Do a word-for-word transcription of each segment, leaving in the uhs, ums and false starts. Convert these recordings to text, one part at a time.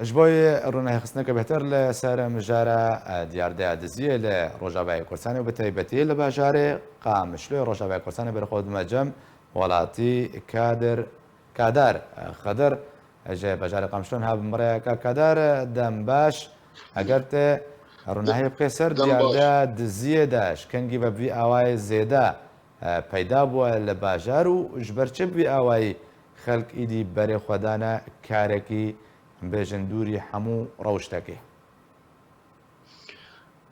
Ji bo rûnehêxistineke bêhtir li ser mijara, e, diyardeya diziyê li Rojavayê Kurdistanê û bi taybetî li bajarê Qamişloyê Rojavayê Kurdistanê berê xwe dime cem welatî Kadir, Kadar, e, Xidir, e, ji bajarê Qamişlo niha bi min re ye. Ka Kadar, e, dem baş. Eger te rûnehê bixê ser diyardeya diziyê de, ji kengî ve bi vî awayê zêde, e, peyda bûye li bajar û ji ber çi bi vî awayî xelk îdî berê xwe dane karekî, bêjin dûrî hemû rewştekê.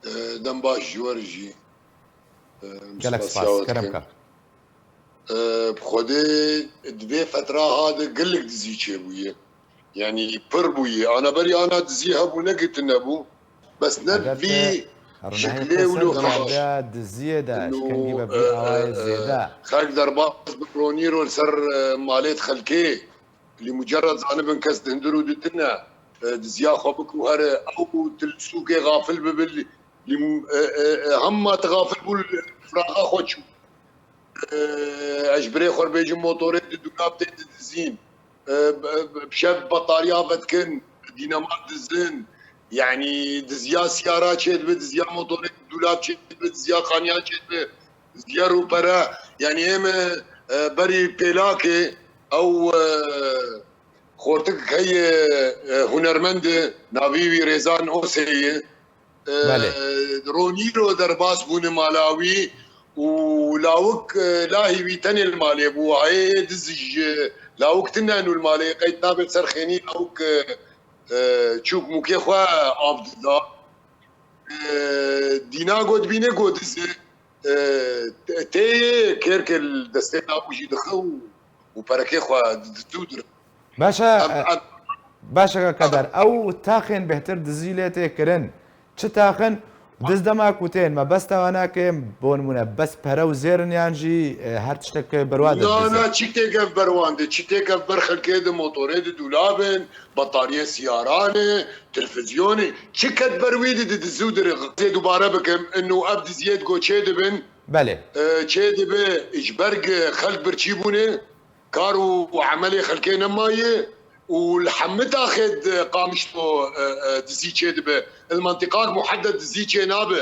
E, dem baş ji we re jî. E, gelek spasiya spas, we kerem dikim. Ka. E, bi Xwedê di vê fetra ha de gelek dizî çêbûye. Yanî pir bûye. Ana berî ana dizî hebû, ne gitin nebû. Bes ne vî şeklê û li xweş. Diziyê de, ji kengî ve vî awayê zêde. Xelk derbas bi ronî ro li ser, e, malê di xelkê. Lî mucerred zanibin kes di hundir û di tune, e, diziya xwe bik û here, ew tu li sûkê xafil bibi, lî, lî, e, e, e, hema tu xafil bû, li firaxa xwe çû. E, ez ji birê xwe bêjim, motorê di dûlab tê didizîn. E, b-, b-, bi şev betariya vedikin, dînemak dizin. Yanî diziya siyara çêdibe, diziya motorê di dûlab çêdibe, diziya xaniya çêdibe. Yer û pere, yanî ê me, e, berî pêlakê ew, e, xortik heye, e, hunermend e, navî wî Rêzan Osê ye. E, Belê. Ronîro derbas bûne mala wî û lawik, e, lahî wî tenê li malê bû. Ayê diz ji lawik tune nû li malê qeyt nabe ser xênî lawik, e, e, çûk mûkê xwe av dida. E, dîna got bîne got diz e. E, te-, tê kêrkê li destê lawik jî dixe û, û perekê xwe di-, di-, dû dir. Baş e, Em, e, em, baş e, Kader. Ew taxên bêhtir dizî lê tê kirin. Çi taxin? Diz dema ku tên, me bes tawa nake, bo nimûne, bes pere û zêr in yan jî, e, her tiştek berwa de Na, dize? Na, çi têkev ber wan de, çi têkev ber xelkê de, motorê de dûlab in, betariyê siyaran e, televîzyonê, çi ket ber wî di, di, di zû dirê. Zê dubare bikim, ino ev diziyê di go çê dibin. Belê. E, çê dibe, ji ber gi xelk birçî bûne, kar û, û emelê xelkê nemaye û li hemî taxê di Qamişlo, e, e, dizî çê dibe. Li mentiqak muhedded dizî çê nabe.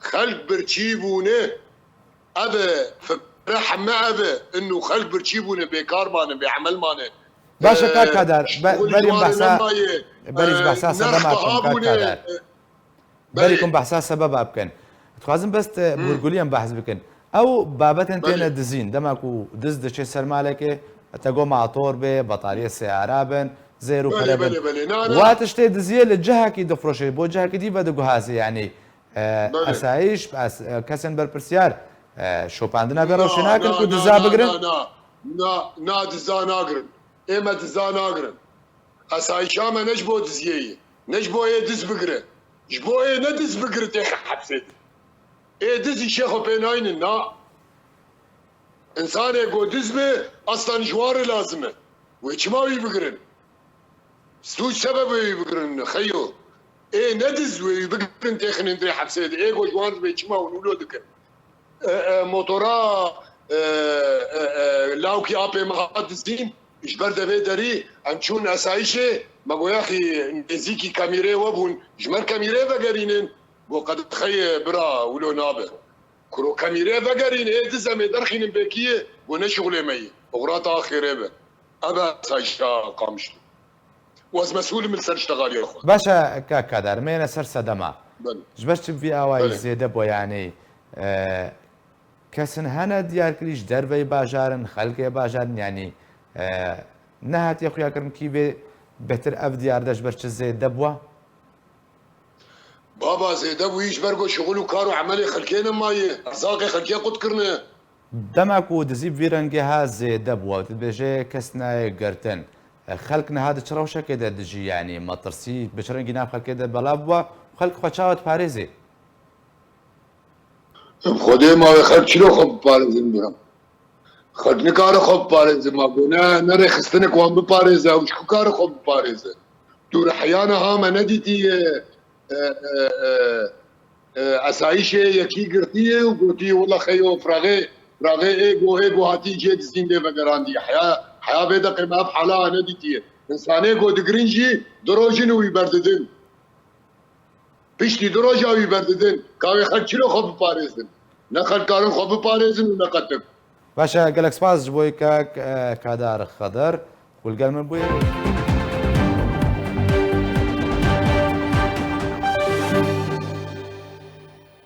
Xelk birçî bûne. Ev e, fikre heme ev e. Ino xelk birçî bûne, bêkar mane, bêemel mane. Baş e, e, kak Kader, be-, şixulî berî ji wan re behsa, nemaye. Berî ji e, behsa sedema nerx bikim, kak bûne. Kader. E, Berî Belê. Ku em behsa sebeba bikin. Dixwazim bes te, Hmm. bi hûrgulî em behs bikin. Ew babetên Belê. Têne dizîn. Dema ku diz diçe ser malekê, te got mator bê, betariyê seyara bin, zêr û Belê, pere bin. Belê, belê. Na, na. Wa tiştê diziyê li cihekî difroşê, bo cihekî dî vediguhazê, yanî, e, Belê. Esayîş, es-, e, kesên berpirsiyar, e, şopandina vê Na, rewşê nakin na, ku na, diza na, bigirin? Na, na. Na, na, diza nagirin. Ê me diza nagirin. Esayîşa me ne ji bo diziyê ye, ne ji bo ê diz bigire. Ji bo ê ne diz bigire têxe hepsê de. Ê diz îşê xwe pê naynin, na. Însanê ku diz be, aslan ji wan re lazim e. Wê çima wî bigirin? Sûc sebebê wî bigirin, xeyo. Ê ne diz wê wî bigirin têxinin dirê hepsê de. Ê ku ji wan re çima hûn wilo dikin? E, e, motora, e, e, e, lawkî apê me hat dizîn, ji ber devê derî, em çûn esayîşê, me goya xî nêzîkî kamîrê we bûn, ji me re kamîrê vegerînin, got qedexeyê bira wilo nabe. Kuro kamîrê vegerîn, ê diz em ê derxînin bêkiyê, got ne şixulê me yê. Oxirata axirê be. Ev e esayîşa Qamişlo. Û ez mesûl im li ser îştexaliya xwe. Baş e, kak Kader, mêne ser sedema. Belê. Ji ber çi vî awayî Belê. Zêde bû, yanî, e, kesin hene diyarkirî ji derveyî bajarin, xelkê bajarin, yanî, e, nehatiye xuyakirin kî vê bêhtir ev diyar de ji ber çi zêde bû? Baba, zêde bûyî ji ber ku şixul û kar û emelê xelkê nemaye, erzaqê xelkê qut kirine. Dema ku dizî bi vî rengê ha zêde bû, ew dibêje kes nayê girtin. E, xelk niha di çi rewşekê de dijî, yanî metirsî bi çi rengî nav xelkê de belav bû, xelk xwe çawa diparêzê? Bi Xwedê ma wê xelk çilo xwe biparêzin bira? Xelk nikare xwe biparêze, ma ku ne, ne rêxistinek wan biparêze, ew ji ku kare xwe biparêze? Tu rihiyana ha me nedîtiye, e, e, e, e, esayîşê yekî girtiye û gotiye, wela xeyo, firaxê, firaxê ê go, ê go hatî cê dizîn lê vegerandî. Heya, heya vê deqê me ev hala nedîtiye. Însanê ku digirin jî du roj in û wî berdidin. Piştî du roja wî berdidin. Ka wê xelk çilo xwe biparêzin? Ne xelk karin xwe biparêzin û ne qetik. Baş e, gelek spas ji bo kak, e, Kadar Xeder ku li gel min bûye.